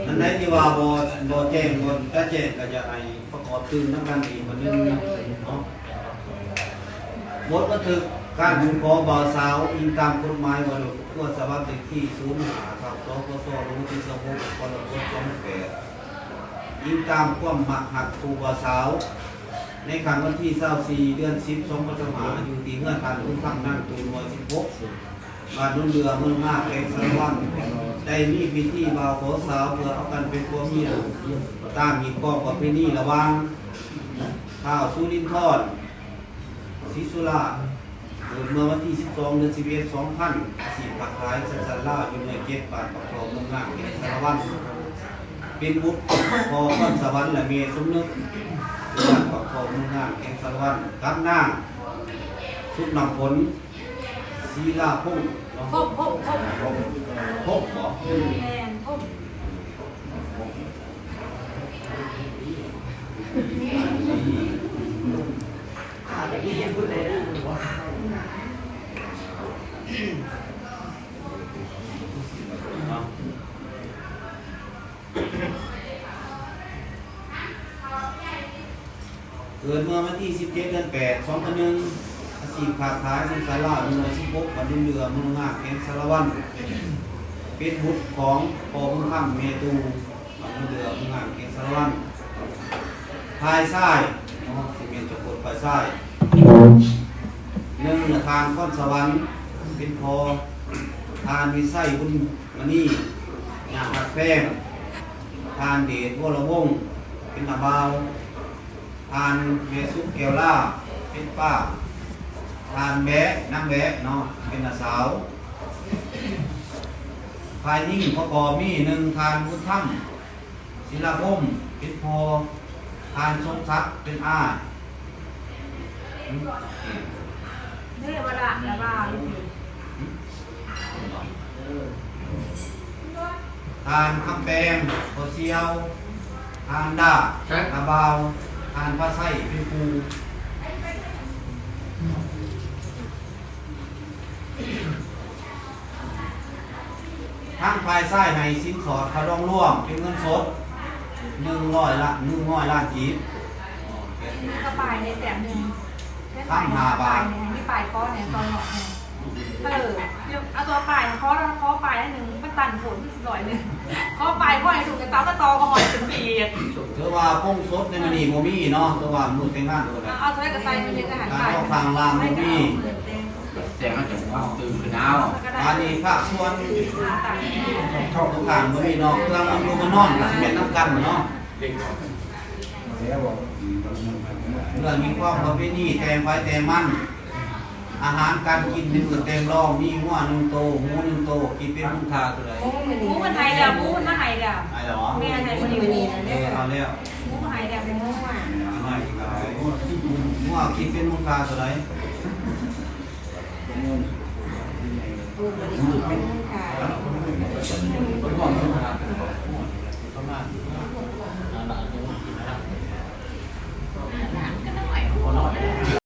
ອັນໃດທີ່ວ່າບໍ່ ບໍ່ແຈ້ງ ບໍ່ຈະແຈ້ງ ກໍຢາກໃຫ້ປະກອບຕື່ມນຳກັນອີກມື້ໜຶ່ງເນາະ. ບົດບັນທຶກການສະເພາະບ່າວສາວ ອີງຕາມກົດໝາຍວ່າດ້ວຍຄອບຄົວ ສະບັບເລກທີສູນຫ້າ ທັບ ສພຊ ລົງວັນທີຊາວຫົກ ກໍລະກົດ ສອງພັນແປດ ອີງຕາມຄວາມມັກຮັກຄູ່ບ່າວສາວ ໃນຄ່ຳວັນທີຊາວສີ່ ເດືອນສິບ ສອງພັນຊາວຫ້າ ຢູ່ທີ່ເຮືອນທ່ານບຸນທຳ ນາງຕູນ ຮ້ອຍສິບຫົກ ບ້ານໂນນເດື່ອ ເມືອງນາ ແຂວງສາລະວັນ ໄດ້ມີພິທີບ່າວຂໍສາວ ເພື່ອເອົາກັນເປັນຜົວເມຍ ຕາມຮີດຄອງປະເພນີລະຫວ່າງ ທ້າວສຸລິນທອນ ສີສຸລາ ເກີດເມື່ອວັນທີສິບສອງ ເດືອນສິບເອັດ ສອງພັນ ອາຊີບຄ້າຂາຍ ສັນຊາດລາວ ຢູ່ເມືອງເຈັດ ບ້ານປາກທໍ່ ເມືອງນາ ແຂວງສາລະວັນ ເປັນບຸດພໍ່ພອນສະຫວັນ ແລະ ແມ່ສົມນຶກ ບ້ານປາກທໍ່ ເມືອງນາ ແຂວງສາລະວັນ ກັບນາງ ສຸກນ້ຳຝົນ ສີລາພົງ ພົບ ພົບ ພົບ ພົບ ບໍ່? ແມ່ນ ພົບ. ເກີດເມື່ອວັນທີສິບເຈັດ ເດືອນແປດ ສອງພັນໜຶ່ງ ອາຊີບຄ້າຂາຍ ສັນຊາດລາວ ຢູ່ເມືອງສິບຫົກ ບ້ານໂນນເດື່ອ ເມືອງນາ ແຂວງສາລະວັນ ເປັນບຸດຂອງພໍ່ບຸນທຳ ແມ່ຕູ້ ບ້ານໂນນເດື່ອ ເມືອງນາ ແຂວງສາລະວັນ. ຝ່າຍຊາຍເນາະ ຊິແມ່ນເຈົ້າໂຄດຝ່າຍຊາຍ ໜຶ່ງນະ ທ່ານພອນສະຫວັນ ເປັນພໍ່, ທ່ານວິໄຊ ບຸນມະນີ ຍາຮັກແພງ, ທ່ານເດດ ວໍລະວົງ ເປັນນ້າບ່າວ, ທ່ານແມ່ສຸກ ແກ້ວລາ ເປັນປ້າ, ທ່ານແບະ ນາງແບະເນາະ ເປັນນ້າສາວ. ຝ່າຍຍິງປະກອບມີ ໜຶ່ງ ທ່ານບຸນທຳ ສີລາພົມ ເປັນພໍ່, ທ່ານສົມສັກ ເປັນອ້າຍ. ເດ້ ວ່າລະ ລະວ່າ ທ່ານຄຳແປງ ພໍ່ສ່ຽວ, ທ່ານດາ ນ້າບ່າວ, ທ່ານພາໄຊ ເປັນຄູ່. ທາງຝ່າຍຊາຍໃຫ້ສິນສອດຄ່າດອງລວມເປັນເງິນສົດ ໜຶ່ງຮ້ອຍລ້ານ ໜຶ່ງຮ້ອຍລ້ານກີບ. ກະປາຍໃນແຕ້ມໜຶ່ງ ຄຳຫ້າບາດ ໃຫ້ມີປາຍຂໍແດ່ ຕໍ່ເນາະ. ເອີ ເອົາຕົວປາຍ ຂໍ ຂໍປາຍໜຶ່ງ ມັນຕັນໂພດ ມັນສິຮ້ອຍໜຶ່ງ. ຂໍປາຍ ຂໍໃຫ້ຖືກກະຕາມ ກະຕໍ່ ກໍຮ້ອຍຂຶ້ນໄປອີກ. ຖືວ່າປົງສົດໃນມື້ນີ້ບໍ່ມີເນາະ ແຕ່ວ່າມື້ແຕ່ງງານກໍໄດ້. ເອົາເທົ່າໃດກະໃສ່ ມັນເຮັດອາຫານ ການອອກທາງລາງບໍ່ມີ. ແຈ້ງໃຫ້ເຈົ້າຂອງຕື່ນຂຶ້ນເອົາ. ອັນນີ້ພາກສ່ວນ ເຈົ້າຂອງບ້ານບໍ່ມີເນາະ ເຄື່ອງມັນຢູ່ມານອນກະຊິແມ່ນນຳກັນເນາະ. ເລື່ອງມີຄວາມປະເພນີແຕ່ງໃຜແຕ່ງມັນ. ອາຫານການກິນເປັນມື້ແຕ່ງລອງ ມີງົວໜຶ່ງໂຕ ໝູໜຶ່ງໂຕ ຄິດເປັນມູນຄ່າເທົ່າໃດ? ໝູມັນໃຫ້ແລ້ວ ໝູມັນມາໃຫ້ແລ້ວ. ໃຫ້ແລ້ວເຫາະ? ແມ່ນ ໃຫ້ມື້ນີ້ ເອີ ເອົາແລ້ວ ໝູໃຫ້ແລ້ວ ໝູ ງົວ ຄິດເປັນມູນຄ່າ ງົວຄິດເປັນມູນຄ່າເທົ່າໃດ? ປະມານຫ້າລ້ານ.